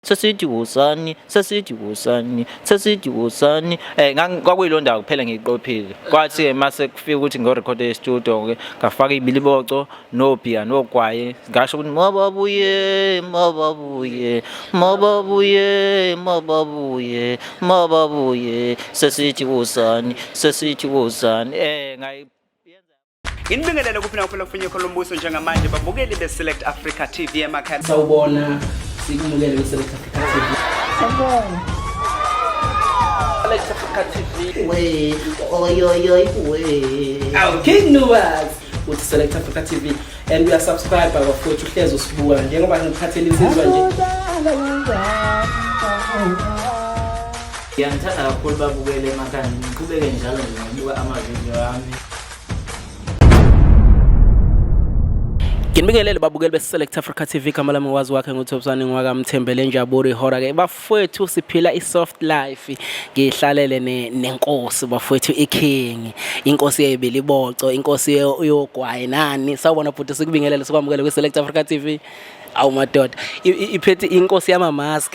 Sesithi wozani, sesithi wozani, sesithi wozani. Kwakuyilo ndawo kuphela ngiyiqophile. Kwathi-ke mase kufika ukuthi ngiyorekhoda e-studio-ke, ngafaka ibiliboco nobhiya nogwayi, ngasho ukuthi mababuye, mababuye, mababuye, mababuye, mababuye, sesithi wozani, sesithi wozani. Nginibingelele kuphi nakuphi lokufunye khona umbuso njengamanje babukeli be-Select Africa TV emakhaya. Sawubona, sikumukele kwi-Select Africa TV. Sawubona. Select Africa TV. We, oy, oy, oy, we. Awu King Nuwas uthi Select Africa TV and we are subscribe bafowethu uhlezi usibuka njengoba ngikuphathele insizwa nje. Ngiyangithanda kakhulu babukele emakhaya, ngiqhubeke njalo nje ngokubuka amavidiyo ami. Nginibingelele babukeli be-Select Africa TV, igama lami ngwazi wakhe nguThobisane ngwakamthembele Njaburi ihora ke bafowethu siphila i-soft life ngihlalele nenkosi bafowethu iking inkosi yebiliboco inkosi yogwayi nani sawubona bhuti sikubingelele sikwamukele kwi-Select Africa TV. Awu madoda iphethe inkosi yama-mask.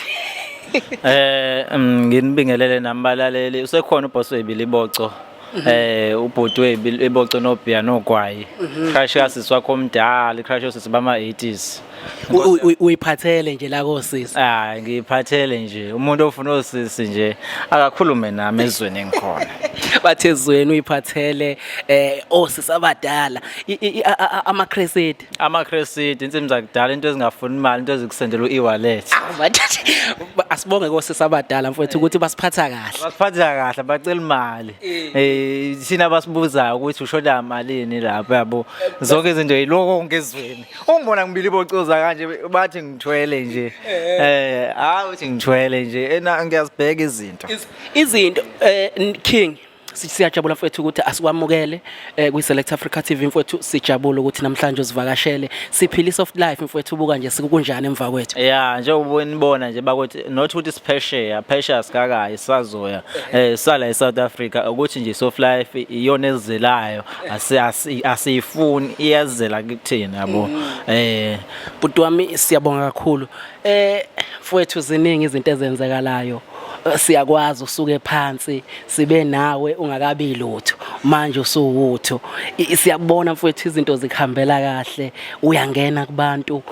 Nginibingelele nami balaleli, usekhona uboss webiliboco. Ubhuti webiliboco nobhiya nogwayi. Crush kasisi wakho omdala, crush osisi bama 80s. Uyiphathele nje la kosisi. Ah, ngiyiphathele nje. Umuntu ofuna osisi nje akakhulume nami ezweni engikhona. Bathe ezweni uyiphathele osisi abadala ama-crested. Ama-crested, insimbi zakudala, into ezingafuni imali, into ezikusendela u-e-wallet. Awu, madoda. Asibonge kosisi abadala mfowethu ukuthi basiphatha kahle. Basiphatha kahle, bacela imali. Thina basibuzayo ukuthi ushoda malini lapho yabo. Zonke izinto yiloko konke ezweni. Ungibona ngibili bocoza kanje bathi ngithwele nje. Hayi uthi ngithwele nje. Ena ngiyazibheka izinto. Izinto King siyajabula mfowethu ukuthi asikwamukele kwi-Select Africa TV mfowethu, sijabule ukuthi namhlanje usivakashele. Siphila i-soft life mfowethu, ubuka nje sikunjani emva kwethu. Yeah, njengoba nibona nje bakuthi not ukuthi siphesheya, phesheya sikakayi sazoya. Sala eSouth Africa ukuthi nje soft life iyona ezelayo, asiyifuni iyazela kuthina yabo. Bhuti wami siyabonga kakhulu. Mfowethu ziningi izinto ezenzekalayo. Siyakwazi usuke phansi sibe nawe ungakabi lutho, manje usuwutho. Siyabona mfowethu izinto zikuhambela kahle, uyangena kubantu,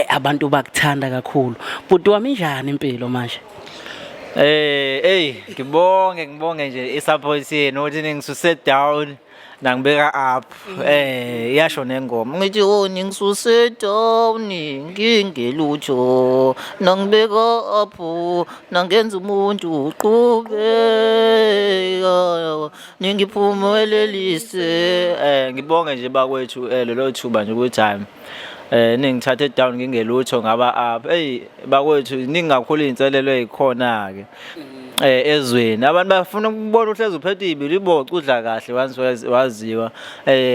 abantu bakuthanda kakhulu. Bhuti wami injani impilo manje? Hey, ngibonge nje i-support yenu ukuthi ningisuse down nangibeka up. Iyasho nengoma. Ngithi oh ningisuse down ngingelutho nangibeka up nangenza umuntu uqhubeka ningiphumelelise. Ngibonge nje bakwethu lelo thuba nje ukuthi hayi ningithathe down ngingelutho ngaba up. Hey bakwethu ningi kakhulu izinselelo ezikhona ke. Ezweni abantu bafuna ukubona uhlezi uphethe ibiliboco udla kahle once waziwa.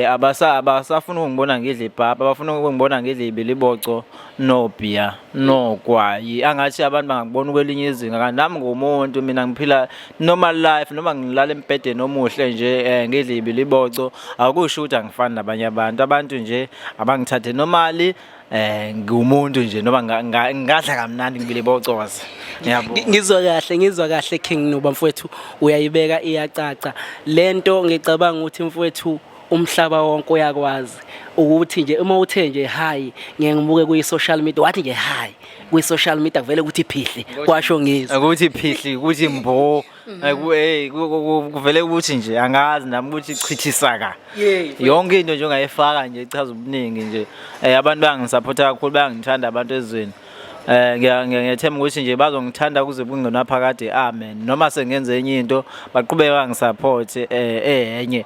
Abasafuna ukungibona ngidla ipapa, abafuna ukungibona ngidla ibiliboco nobhiya nogwayi. Angathi abantu bangakubona kwelinye izinga, kanti nami ngumuntu mina ngiphila normal life, noma ngilala embhedeni omuhle nje ngidla ibiliboco akusho ukuthi angifani nabanye abantu. Abantu nje abangithathe normally. Ngiwumuntu nje noma ngadla kamnandi ngibilibocoza. Ngiyabonga. Ngizwa kahle, ngizwa kahle King Nuba mfowethu, uyayibeka iyacaca. Lento ngicabanga ukuthi mfowethu umhlaba wonke uyakwazi ukuthi nje uma uthe nje hi ngeke ngibuke kwi social media, wathi nje hi kwi social media kuvele ukuthi phihli, kwasho ngizwe. Ukuthi phihli, ukuthi mbo. Kuvele ukuthi nje angazi nami ukuthi chithisa ka. Yonke into nje ongayifaka nje ichaza ubuningi nje. Abantu bayangisupporta kakhulu, bayangithanda abantu ezweni. Ngiyethemba ukuthi nje bazongithanda kuze kungenaphakade, amen. Noma sengenze enye into baqhubeke bangisupport enye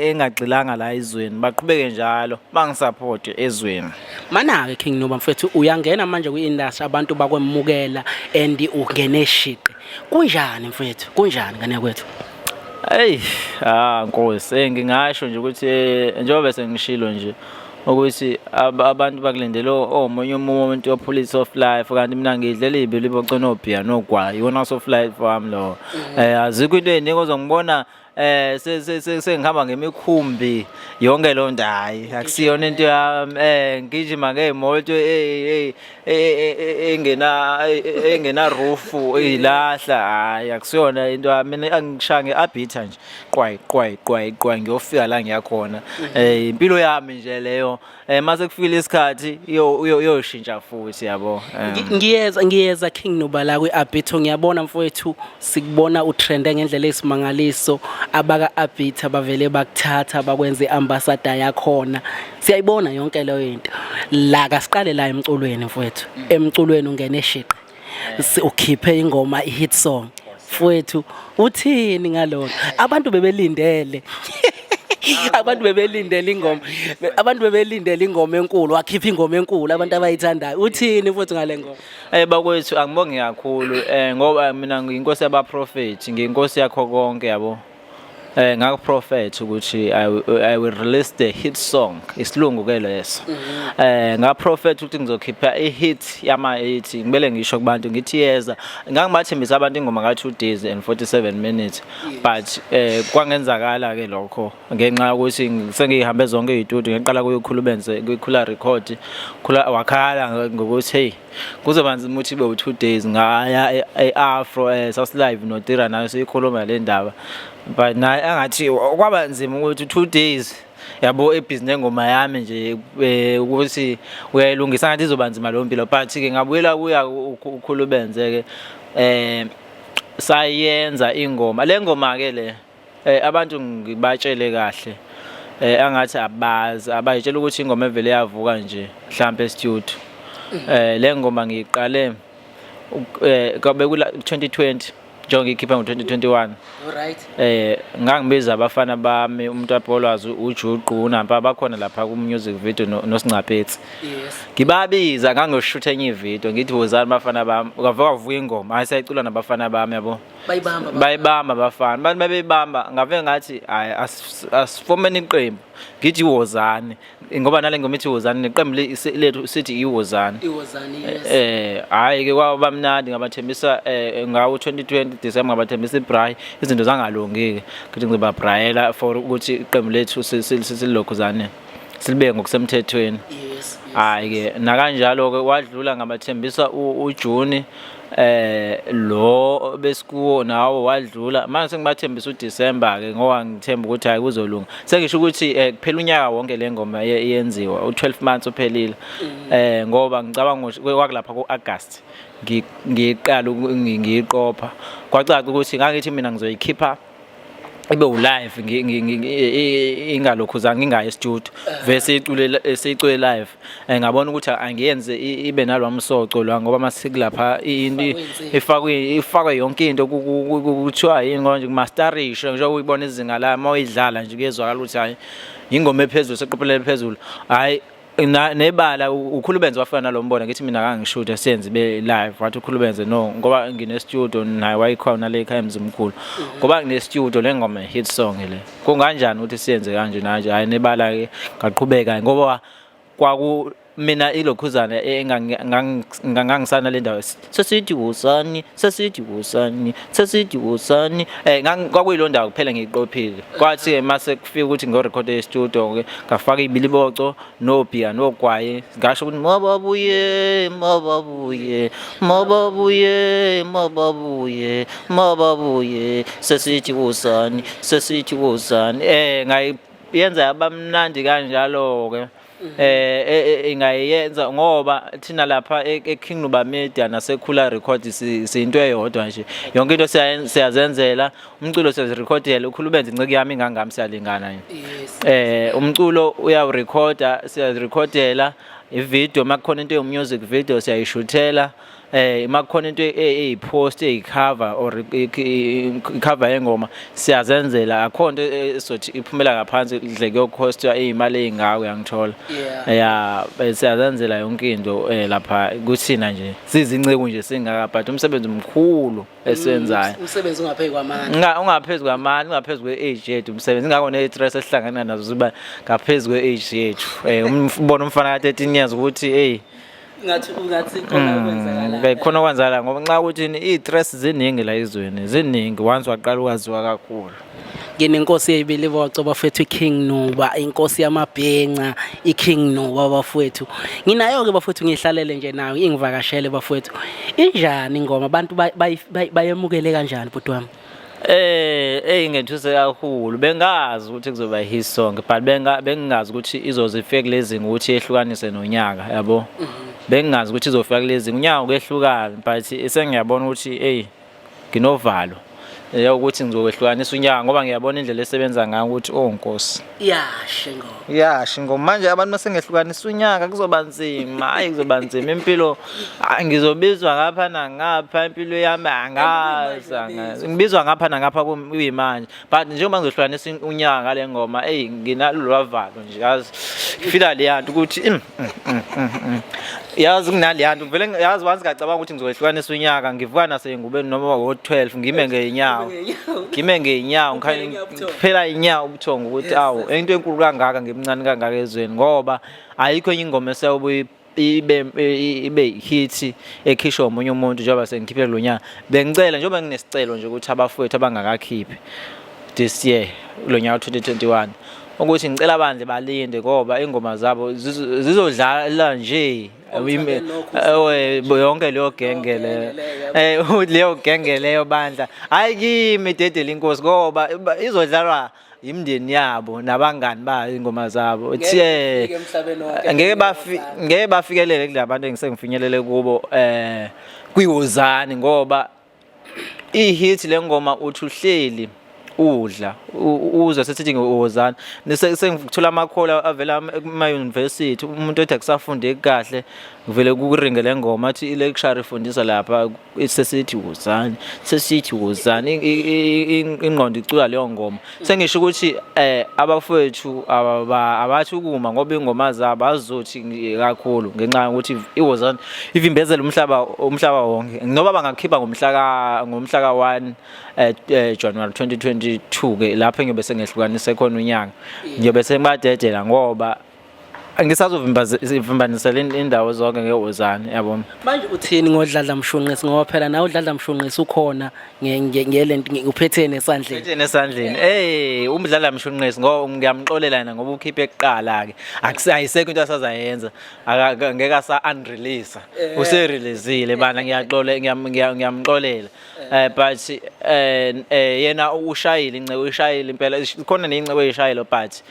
engagxilanga la ezweni, baqhubeke njalo bangisupport ezweni. Mana-ke King Nuba mfethu, uyangena manje kwi-industry, abantu bakwemukela and ungene shiqi. Kunjani mfethu? Kunjani ngane kwethu? Hey, Nkosi, ngingasho nje ukuthi njengoba bese ngishilo nje ukuthi abantu bakulindele omunye umuntu ophula i-soft life, kanti mina ngidlela ibiliboco nobhiya nogwayi, iwona soft life wami lo. Azikho into eziningi ozongibona Sengihamba ngemikhumbi yonke loo nto, hhayi akusiyona into yami. Ngigijima ngey'moto engena roof eyilahla, hhayi akusiyona into yami. Mina angishaya nge-Arbiter nje, qwayi qwayi qwayi qwayi, ngiyofika la ngiyakhona. Impilo yami nje leyo. Mase kufikile isikhathi iyoshintsha futhi yabo. Ngiyeza King Nuba la kwi-Arbiter. Ngiyabona mfowethu, sikubona utrende ngendlela eyisimangaliso. Abaka-Arbiter bavele bakuthatha bakwenze i-ambassador yakhona, siyayibona yonke leyo into. La kasiqale la emculweni mfowethu, emculweni ungene shiqe, ukhiphe ingoma, i-hit song mfowethu. Uthini ngalona? Abantu bebelindele, abantu bebelindele ingoma, abantu bebelindele ingoma enkulu, wakhipha ingoma enkulu abantu abayithandayo. Uthini futhi ngale ngoma? Bakwethu, angibongi kakhulu ngoba mina ngiyinkosi yabaprofeti, ngiyinkosi yakho konke yabo. Ngakuprofet ukuthi I will release the hit song, isilungu ke leso. Ngaprofet ukuthi ngizokhipha i-hit yama hit, ngibele ngisho kubantu ngithi yeza. Ngangibathembisa abantu ingoma ka 2 days and 47 minutes, but kwangenzakala ke lokho ngenxa yokuthi sengihambe zonke izitudio. Ngiqala kuyikhulubenze kuyikhula record, khula wakhala ngokuthi hey, kuzoba nzima ukuthi ibe u-2 days. Ngaya e-Afro, sasilive noTira nayo siyikhuluma le ndaba, but naye angathi kwaba nzima ukuthi 2 days yabo, ebhizi nengoma yami nje, ukuthi uyayilungisa, ngathi izoba nzima leyo mpilo. But ke ngabuyela kuya ukhulubenze ke, sayenza ingoma. Le ngoma ke le, abantu ngibatshele kahle, angathi abazi, abayitshela ukuthi ingoma evele yavuka nje mhlambe e-studio. Le ngoma ngiyiqale kwabe kula 2020, njengoba ngiyikhipha ngo-2021. Ngangibiza abafana bami, umuntu apolwazi uJuqu unampa bakhona lapha ku music video noSincapetsi. Ngibabiza, ngangiyoshutha enye ivideo, ngithi wozani bafana bami, kwave kwavuka ingoma, hayi sayicula nabafana bami yabo. Bayibamba. Bayibamba abafana, abantu babeyibamba, ngave ngathi hayi, asifomeni iqembu, ngithi wozani ngoba nale ngoma ithi wozani, neqembu lethu sithi iwozani. Iwozani, yes. Hayi ke kwaba mnandi, ngabathembisa ngawo 2020 December, ngabathembisa ibraai, izinto zangalungi ke, ngithi ngizobabrayela for ukuthi iqembu lethu silokhuzane silibeke ngokusemthethweni. Hayi ke nakanjalo ke wadlula, ngabathembisa uJune lo besikuwo nawo wadlula. Manje sengibathembisa uDecember ke ngoba ngithemba ukuthi hayi kuzolunga. Sengisho ukuthi kuphela unyaka wonke le ngoma iyenziwa, u12 months uphelile, ngoba ngicabanga ukuthi kwakulapha ku-August ngiqala ngiyiqopha, kwacaca ukuthi ngangithi mina ngizoyikhipha ibe ulive, ingalokhuzanga ngingayi e-studio, vese icule, siyicule live. Ngabona ukuthi angiyenze ibe nalwa msoco la ngoba masikulapha into ifakwe yonke into, kuthiwa yini konje, kumasterishe njengoba uyibona izinga la, uma uyidlala nje kuyezwakala ukuthi hayi, ingoma ephezulu, seqophelele phezulu. Hayi nebala ukhulubenze wafika nalo mbono, ngithi mina kangishuthe siyenze ibe live, wathi ukhulubenze no, ngoba ngine studio, naye wayikhona le ekhaya emzimkhulu, ngoba ngine studio, le ngoma hit song le, kunganjani ukuthi siyenze kanje nanje? Hayi nebala ke ngaqhubeka ngoba kwaku mina ilokhuzana engangisana le ndawo, sesithi wosani, sesithi wosani, sesithi wosani, kwakuyilo ndawo kuphela ngiyiqophile. Kwathi mase kufika ukuthi ngiyorekhoda e-studio ke, ngafaka ibiliboco nobhiya nogwayi, ngasho ukuthi mababuye, mababuye, mababuye, mababuye, mababuye, sesithi wosani, sesithi wosani, ngayenza yabamnandi kanjalo ke. Ingayenza ngoba thina lapha eKing Nuba Media nasekhula Records siyinto eyodwa nje, yonke into siyazenzela, umculo siyazirekhodela, ukhulubenza inceke yami ingangami, siyalingana nje. Umculo uyawurekhoda, siyazirekhodela ivideo, makukhona into ewu-music video siyayishuthela, makukhona into eyipost, eyicover or icover yengoma siyazenzela, akho nto esothi iphumela ngaphansi dle kuyocosta iy'mali ey'ngako, uyangithola? Yeah. Ya, siyazenzela yonke into lapha kuthina nje, sizinceku nje singaka, but umsebenzi mkhulu esiwenzayo. Umsebenzi ungaphezu kwamandla. Ungaphezu kwamandla, ungaphezu kwe-age yethu umsebenzi, ingakho ne-stress esihlangana nazo ziba ngaphezu kwe-age yethu. Ubona umfana ka-13 years ukuthi hey, Ungathi khona okwenzakalayo. Khona okwenzakala ngoba nxa ukuthi i-stress ziningi la ezweni, ziningi once waqala ukwaziwa kakhulu. Nginenkosi yeyibiliboco bafethu, iKing Nuba, inkosi yamabhenca, iKing Nuba bafethu. Nginayo ke bafethu, ngihlalele nje nayo, ingivakashele bafethu. Injani ingoma? Abantu bayemukele kanjani, bhuti wami? Ngethuse kakhulu. Bengazi ukuthi kuzoba hit song, but bengingazi ukuthi izoze ifike kulezi ukuthi yehlukanise nonyaka, yabo. Bengingazi ukuthi izofika kulezi unyaka kwehlukana, but sengiyabona ukuthi hey, nginovalo ukuthi ngizokwehlukanisa unyaka ngoba ngiyabona indlela esebenza ngayo ukuthi, oh Nkosi. Iyasha ingoma. Iyasha ingoma. Manje abantu masengehlukanisa unyaka kuzoba nzima. Hayi, kuzoba nzima impilo. Ah, ngizobizwa ngapha nangapha, impilo yami angazi, angazi. Ngibizwa ngapha nangapha kuyimanje. But njengoba ngizohlukanisa unyaka ngale ngoma, ey, nginalo lwavalo nje, yazi. Ngifila le nto ukuthi yazi kunale nto vele, yazi, once ngacabanga ukuthi ngizohlukanisa unyaka, ngivuka naseyingubeni noma ngo-12, ngime ngeenyawo. Ngime ngeenyawo, ngikhanye phela inyawo ubuthongo ukuthi awu, into enkulu kangaka ngimncane kangaka ezweni, ngoba ayikho enye ingoma eseyobuye ibe hit ekhishwa omunye umuntu njengoba sengikhiphe lo nyaka. Bengicela, njengoba nginesicelo nje, ukuthi abafowethu abangakakhiphi this year, lo nyaka 2021, ukuthi ngicela bandle balinde ngoba ingoma zabo zizodlala nje yonke leyo genge leyo, leyo genge leyo bandla. Hayi, kimi dedela inkosi ngoba izodlalwa imindeni yabo nabangani bayo ingoma zabo. Ngeke Thi ifike emhlabeni wonke. Ngeke bafikelele kula bantu engisengifinyelele kubo kwiwozani, ngoba i-hit le ngoma. Uthi uhleli udla, uzwe sesithi ngiwozani, sengithola amakhola avela kuma-university, umuntu ethi akusafundeki kahle, ngivele kuringe le ngoma, athi i-lecture ifundisa lapha, sesithi wozani, sesithi wozani, ingqondo icula leyo ngoma. Sengisho ukuthi abafowethu abathi ukuma ngoba ingoma zabo azizothi kakhulu ngenxa yokuthi iwozani ivimbezela umhlaba wonke, noba bangakhipha ngomhla ka 1 January 2022 ke, lapho engiyobe sengehlukanise khona unyaka, ngiyobe sengibadedela ngoba ngisazovimbanisela indawo zonke ngewozani, yabona. Manje uthini ngodladla mshunqisi? Ngoba phela nawe udladla mshunqisi ukhona ngelento uphethene esandleni. Phethene esandleni. Umdlala mshunqisi, ngoba ngiyamxolela yena ngoba ukhiphe kuqala ke, ayisekho into asazayenza. Ngeke asa unrelease, usereleasile bana. Ngiyaxolela, ngiyamxolela, but yena ushayile incebo, ushayile impela. Khona neyincebo eyishayile, but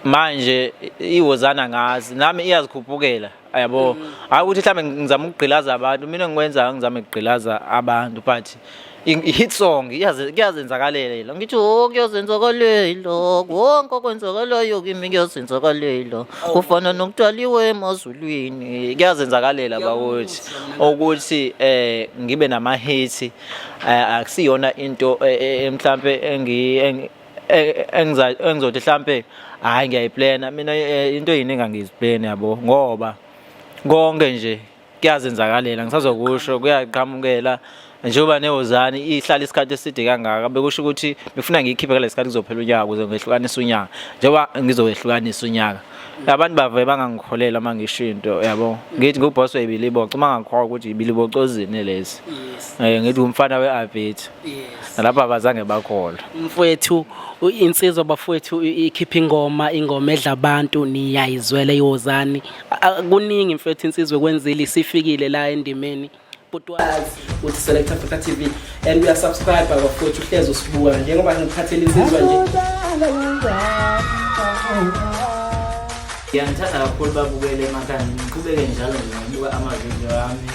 manje iwozana ngazi nami iyazikhuphukela, yabo. Hayi ukuthi mhlawumbe ngizama ukugqilaza abantu, mina engikwenzayo ngizama ukugqilaza abantu, but i-hit song kuyazenzakalela. Ngithi, oh, kuyazenzakalela konke okwenzakalayo kimi, kuyazenzakalela, kufana nokutshaliwe emazulwini, kuyazenzakalela bakuthi ukuthi ngibe nama-hits. Akusiyona into mhlampe engizothi mhlampe hayi, ngiyayiplana mina. Into eyiningi angiziplani, yabo, ngoba konke nje kuyazenzakalela. Ngisazokusho, kuyaqhamukela. Njengoba newozani ihlala isikhathi eside kangaka, bekusho ukuthi befuna ngiyikhiphe ngalesi sikhathi kuzophela unyaka ukuze ngehlukanise unyaka. Njengoba ngizowehlukanisa unyaka, abantu bave bangangikholelwa uma ngisho into, yabo. Ngithi nguboss weyibiliboco, uma ngangikholwa ukuthi ibilibocozini lezi, ngithi umfana we-aveti, nalapho abazange bakholwa. Mfowethu, insizwa bafowethu ikhipha ingoma, ingoma edla abantu, niyayizwela iwozani. Kuningi mfowethu insizwa kwenzile, isifikile la endimeni. Bhuti uthi Select Africa TV and uyasubscribe bafowethu, uhlezi usibuka njengoba ngikuphathela insizwa nje. Ngiyangithanda kakhulu babukele emakhaya, ngiqhubeke njalo nje ngokubuka amavidiyo ami.